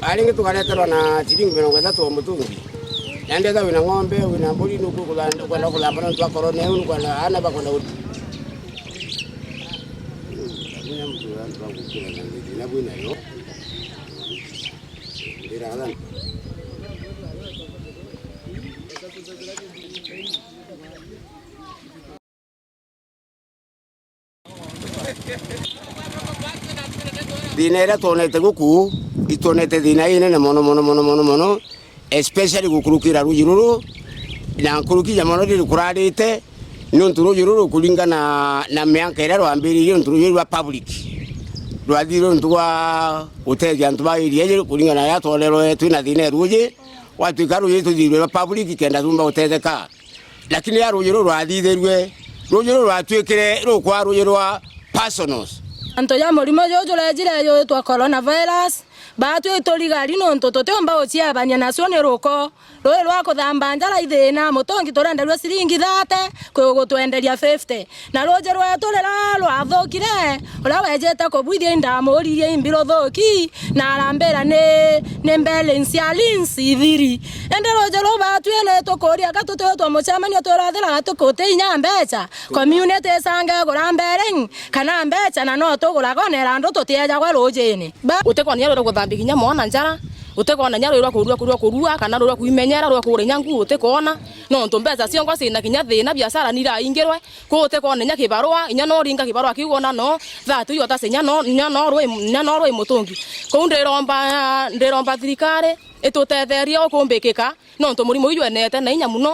Aringi tukareterwa na ciringi 30 o mutungi. Naende etha wina ng'ombe, wina mburi nukwenda kuthamba nontu akorwo neu nukwenda ana bakwenda Thina ĩrĩa tuonete gũkũ ituonete thina ĩ nene mũno mũno mũno mũno mũno, especially gũkurukira rũji rũrũ na nkurukinya mũno rĩrĩ kũrarĩte nĩ ũntũ rũji rũrũ kũringana na mĩaka ĩrĩa rwambĩrĩirie ũntũ rũji rwa public rwathire ũntũ wa gũteithia antũ ba area ĩrĩ kũringana na twonerwo twĩna thĩna rũji gwatuĩka rũji tũthirwe rwa public kenda tumba gũtetheka, lakini ya rũji rũrũ rwathithĩrwe rũji rũrũ rwatuĩkire rũkwa rũji rwa personals. Antu ya murimo jujurejire yuitwa coronavirus batwi turigari nontu tutiumba uciabania nacio ni ruko rui rwa kuthamba njara ithina mutungi turenderua ciringi 30 kwi gutwenderia 50 na ruje rwetu rira rwathukire uria wejete kubwithia indamuririe imbi ruthuki na arambira ni balance ya linsi ithiri indi ruje ruu batwi ni tukuria ka tutwitwo mucemanio twirathiraga tukuti inya mbeca community icange gura mbere kana mbeca na no tuguraga onera andu tutiejagwa rujini. Utekona rwira guthambia kinya mwana njara, utekona nya rwira kurua kurua kurua kana rwira kuimenyera rwira kugura inya nguo, utekona nontu mbeca cionkwa cina kinya thina biashara niraingirwe ku utekona inya kibarua inya no ringa kibarua kiu wona no thatu iyo tase inya no inya no rwi inya no rwi mutungi kou ndiromba ndiromba thirikari itutetherie ukumbikika nontu murimo uyu enete na inya muno.